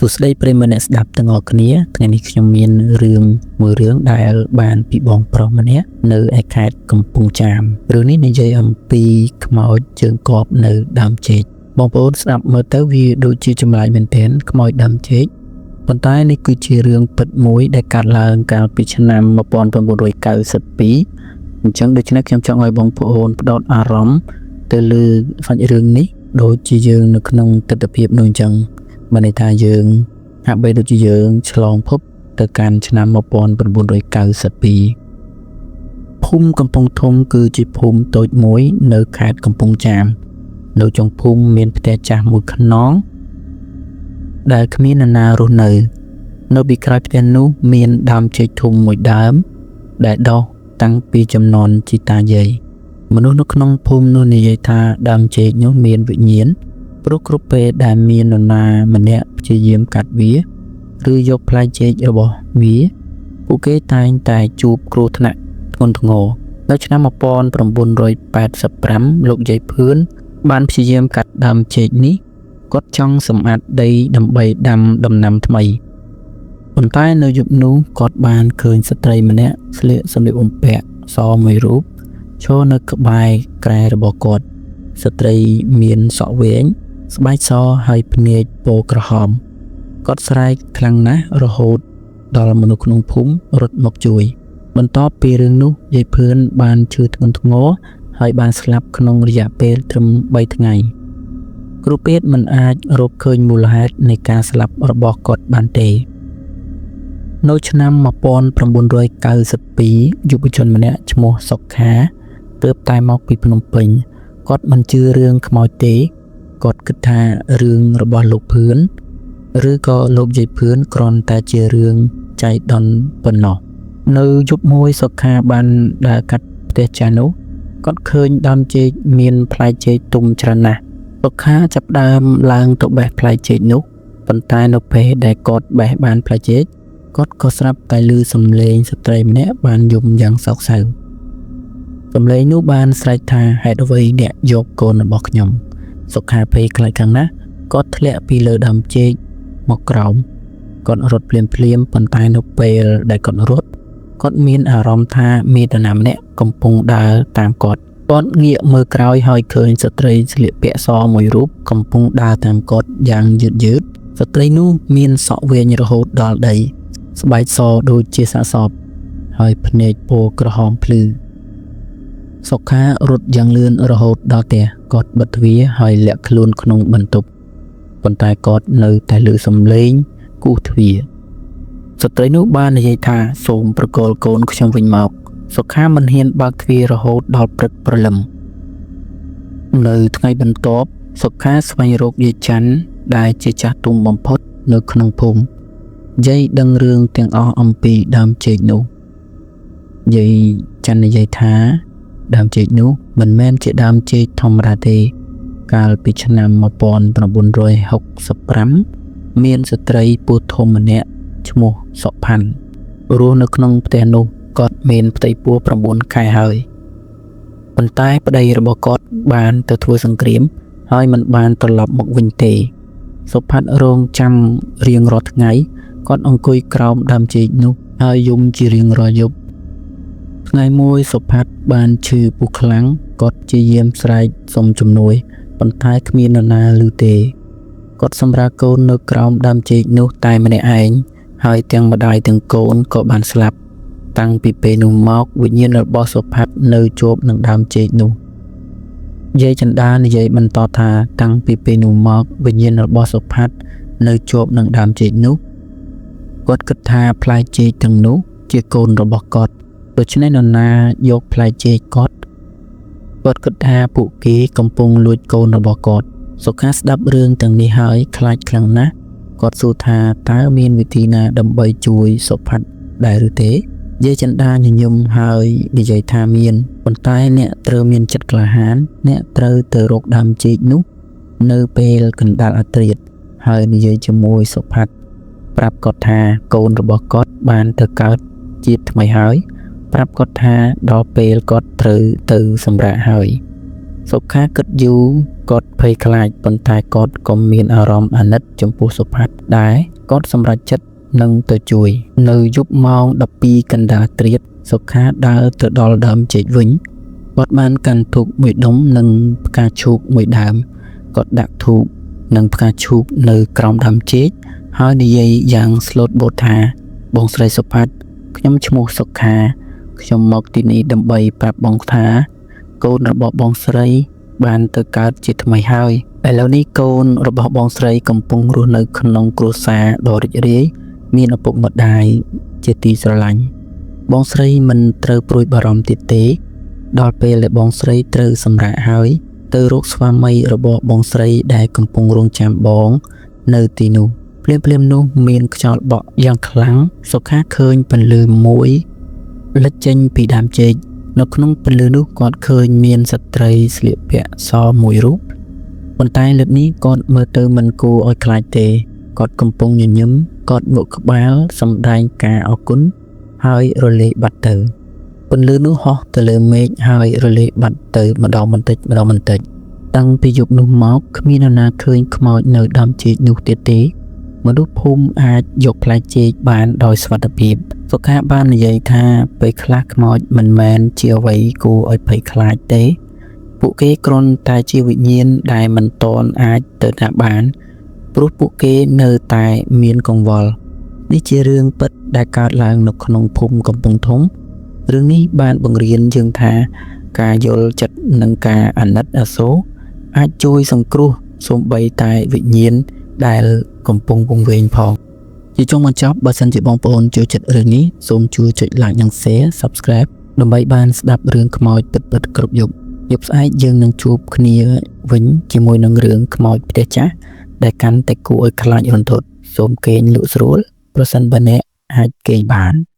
សួស្តីប្រិយមិត្តអ្នកស្ដាប់ទាំងអស់គ្នាថ្ងៃនេះខ្ញុំមានរឿងមួយរឿងដែលបានពីបងប្រុសម្នាក់នៅឯខេត្តកំពង់ចាមរឿងនេះនិយាយអំពីខ្មោចជើងកបនៅដើមចេកបងប្អូនស្ដាប់មើលទៅវាដូចជាចម្លែកមែនទែនខ្មោចដើមចេកប៉ុន្តែនេះគឺជារឿងពិតមួយដែលកើតឡើងកាលពីឆ្នាំ1992អញ្ចឹងដូច្នេះខ្ញុំចង់ឲ្យបងប្អូនផ្ដោតអារម្មណ៍ទៅលើសាច់រឿងនេះដូចជាយើងនៅក្នុងទិដ្ឋភាពនោះអញ្ចឹង បានន័យថាយើងហាក់បីដូចជាយើងឆ្លងភពទៅកាន់ឆ្នាំ1992ភូមិកំពង់ធំគឺជាភូមិតូចមួយនៅខេត្តកំពង់ចាមនៅចុងភូមិមានផ្ទះចាស់មួយខ្នងដែលគ្មាននរណារស់នៅ នៅពីក្រោយផ្ទះនោះមានដើមចេកធំមួយដើមដែលដុះតាំងពីជំនាន់ជីតាយាយមនុស្សនៅក្នុងភូមិនោះនិយាយថាដើមចេកនោះមានវិញ្ញាណ ព្រោះគ្រប់ពេលដែលមាននរណាម្នាក់ព្យាយាមកាត់វាឬយកផ្លែចេករបស់វាពួកគេតែងតែជួបគ្រោះថ្នាក់ធ្ងន់ធ្ងរនៅឆ្នាំ1985លោកយាយភឿនបានព្យាយាមកាត់ដើមចេកនេះគាត់ចង់សម្អាតដីដើម្បីដាំដំណាំថ្មីប៉ុន្តែនៅយប់នោះគាត់បានឃើញស្ត្រីម្នាក់ស្លៀកសម្លៀកបំពាក់សមួយរូបឈរនៅក្បែរគ្រែរបស់គាត់ស្ត្រីមានសក់វែងស្បែកសហើយភ្នែកពណ៌ក្រហមគាត់ស្រែកខ្លាំងណាស់រហូតដល់មនុស្សក្នុងភូមិរត់មកជួយ បន្ទាប់ពីរឿងនោះយាយភឿនបានឈឺធ្ងន់ធ្ងរហើយបានស្លាប់ក្នុងរយៈពេលត្រឹម3ថ្ងៃគ្រូពេទ្យមិនអាចរកឃើញមូលហេតុនៃការស្លាប់របស់គាត់បានទេនៅឆ្នាំ1992យុវជនម្នាក់ឈ្មោះសុខាទើបតែមកពីភ្នំពេញគាត់មិនជឿរឿងខ្មោចទេគាត់គិតថារឿងរបស់លោកភឿនឬក៏លោកយាយភឿនគ្រាន់តែជារឿងចៃដន្យប៉ុណ្ណោះនៅយប់មួយសុខាបានដើរកាត់ផ្ទះចាស់នោះគាត់ឃើញដើមចេកមានផ្លែចេកទុំច្រើនណាស់សុខាចាប់ដើមឡើងទៅបេះផ្លែចេកនោះប៉ុន្តែនៅពេលដែលគាត់បេះបានផ្លែចេកគាត់ក៏ស្រាប់តែឮសំឡេងស្ត្រីម្នាក់បានយំយ៉ាងសោកសៅសំឡេងនោះបានស្រែកថាហេតុអ្វីអ្នកយកកូនរបស់ខ្ញុំសុខាភ័យខ្លាចខ្លាំងណាស់គាត់ធ្លាក់ពីលើដើមចេកមកក្រោមគាត់រត់ភ្លាមភ្លាមប៉ុន្តែនៅពេលដែលគាត់រត់គាត់មានអារម្មណ៍ថាមាននរណាម្នាក់កំពុងដើរតាមគាត់គាត់ងាកមើលក្រោយហើយឃើញស្ត្រីស្លៀកពាក់សមួយរូបកំពុងដើរតាមគាត់យ៉ាងយឺតយឺតស្ត្រីនោះមានសក់វែងរហូតដល់ដីស្បែកសដូចជាសាកសពហើយភ្នែកពណ៌ក្រហមភ្លឺសុខារត់យ៉ាងលឿនរហូតដល់ផ្ទះគាត់បិទទ្វារហើយលាក់ខ្លួនក្នុងបន្ទប់ប៉ុន្តែគាត់នៅតែឮសំឡេងគោះទ្វារស្ត្រីនោះបាននិយាយថាសូមប្រគល់កូនខ្ញុំវិញមកសុខាមិនហ៊ានបើកទ្វាររហូតដល់ព្រឹកព្រលឹមនៅថ្ងៃបន្ទាប់សុខាស្វែងរកយាយច័ន្ទដែលជាចាស់ទុំបំផុតនៅក្នុងភូមិយាយដឹងរឿងទាំងអស់អំពីដើមចេកនោះយាយច័ន្ទនិយាយថាដើមចេកនោះមិនមែនជាដើមចេកធម្មតាទេកាលពីឆ្នាំ1965មានស្ត្រីពោះធំម្នាក់ឈ្មោះសុផាន់រស់នៅក្នុងផ្ទះនោះគាត់មានផ្ទៃពោះ9ខែហើយប៉ុន្តែប្តីរបស់គាត់បានទៅធ្វើសង្គ្រាមហើយមិនបានត្រឡប់មកវិញទេសុផាត់រងចាំរៀងរាល់ថ្ងៃគាត់អង្គុយក្រោមដើមចេកនោះហើយយំជារៀងរាល់យប់ថ្ងៃមួយសុផាត់បានឈឺពោះខ្លាំងគាត់ព្យាយាមស្រែកសុំជំនួយប៉ុន្តែគ្មាននរណាឮទេគាត់សម្រាលកូននៅក្រោមដើមចេកនោះតែម្នាក់ឯងហើយទាំងម្ដាយទាំងកូនក៏បានស្លាប់តាំងពីពេលនោះមកវិញ្ញាណរបស់សុផាត់នៅជាប់នឹងដើមចេកនោះយាយចិន្តានិយាយបន្តថាតាំងពីពេលនោះមកវិញ្ញាណរបស់សុផាត់នៅជាប់នឹងដើមចេកនោះគាត់គិតថាផ្លែចេកទាំងនោះជាកូនរបស់គាត់ដូច្នេះនរណាយកផ្លែចេកគាត់គាត់គិតថាពួកគេកំពុងលួចកូនរបស់គាត់សុខាស្ដាប់រឿងទាំងនេះហើយខ្លាចខ្លាំងណាស់គាត់សួរថាតើមានវិធីណាដើម្បីជួយសុផាត់ដែរឬទេយាយចិន្តាញញឹមហើយនិយាយថាមានប៉ុន្តែអ្នកត្រូវមានចិត្តក្លាហានអ្នកត្រូវទៅរកដើមចេកនោះនៅពេលកណ្ដាលអាធ្រាត្រហើយនិយាយជាមួយសុផាត់ប្រាប់គាត់ថាកូនរបស់គាត់បានទៅកើតជាតិថ្មីហើយប្រាប់គាត់ថាដល់ពេលគាត់ត្រូវទៅសម្រាកហើយសុខាគិតយូរគាត់ភ័យខ្លាចប៉ុន្តែគាត់ក៏មានអារម្មណ៍អាណិតចំពោះសុផាត់ដែរ គាត់សម្រេចចិត្តនឹងទៅជួយ នៅយប់ម៉ោង12កណ្ដាលត្រៀតសុខាដើរទៅដល់ដើមចេកវិញគាត់បានកាន់ធូបមួយដុំនិងផ្កាឈូកមួយដើមគាត់ដាក់ធូបនិងផ្កាឈូកនៅក្រោមដើមចេកហើយនិយាយយ៉ាងស្លូតបូតថាបងស្រីសុផាត់ខ្ញុំឈ្មោះសុខាខ្ញុំមកទីនេះដើម្បីប្រាប់បងថាកូនរបស់បងស្រីបានទៅកើតជាថ្មីហើយឥឡូវនេះកូនរបស់បងស្រីកំពុងរស់នៅក្នុងគ្រួសារដ៏រីករាយមានឪពុកម្ដាយជាទីស្រឡាញ់បងស្រីមិនត្រូវព្រួយបារម្ភទៀតទេដល់ពេលដែលបងស្រីត្រូវសម្រាកហើយទៅរកស្វាមីរបស់បងស្រីដែលកំពុងរងចាំបងនៅទីនោះភ្លាមៗនោះមានខ្យល់បក់យ៉ាងខ្លាំងសុខាឃើញពន្លឺមួយលេចចេញពីដើមចេកនៅក្នុងពន្លឺនោះគាត់ឃើញមានស្ត្រីស្លៀកពាក់សមួយរូបប៉ុន្តែលើកនេះគាត់មើលទៅមិនគួរឲ្យខ្លាចទេគាត់កំពុងញញឹមគាត់ងក់ក្បាលសម្ដែងការអរគុណហើយរលាយបាត់ទៅពន្លឺនោះហោះទៅលើមេឃហើយរលាយបាត់ទៅម្ដងបន្តិចម្ដងបន្តិចតាំងពីយប់នោះមកគ្មាននរណាឃើញខ្មោចនៅដើមចេកនោះទៀតទេមនុស្សភូមិអាចយកផ្លែចេកបានដោយសុវត្ថិភាពសុខាបាននិយាយថាពេលខ្លះខ្មោចមិនមែនជាអ្វីគួរឲ្យភ័យខ្លាចទេពួកគេគ្រាន់តែជាវិញ្ញាណដែលមិនទាន់អាចទៅណាបានព្រោះពួកគេនៅតែមានកង្វល់នេះជារឿងពិតដែលកើតឡើងនៅក្នុងភូមិកំពង់ធំរឿងនេះបានបង្រៀនយើងថាការយល់ចិត្តនិងការអាណិតអាសូរអាចជួយសង្គ្រោះសូម្បីតែវិញ្ញាណដែលកំពុងវង្វេងផងជាចុងបញ្ចប់បើសិនជាបងប្អូនចូលចិត្តរឿងនេះសូមជួយចុច Like និង Share Subscribe ដើម្បីបានស្ដាប់រឿងខ្មោចពិតៗគ្រប់យប់យប់ស្អែកយើងនឹងជួបគ្នាវិញជាមួយនឹងរឿងខ្មោចផ្ទះចាស់ដែលកាន់តែគួរឲ្យខ្លាចរន្ធត់សូមគេងលក់ស្រួលប្រសិនបើអ្នកអាចគេងបាន។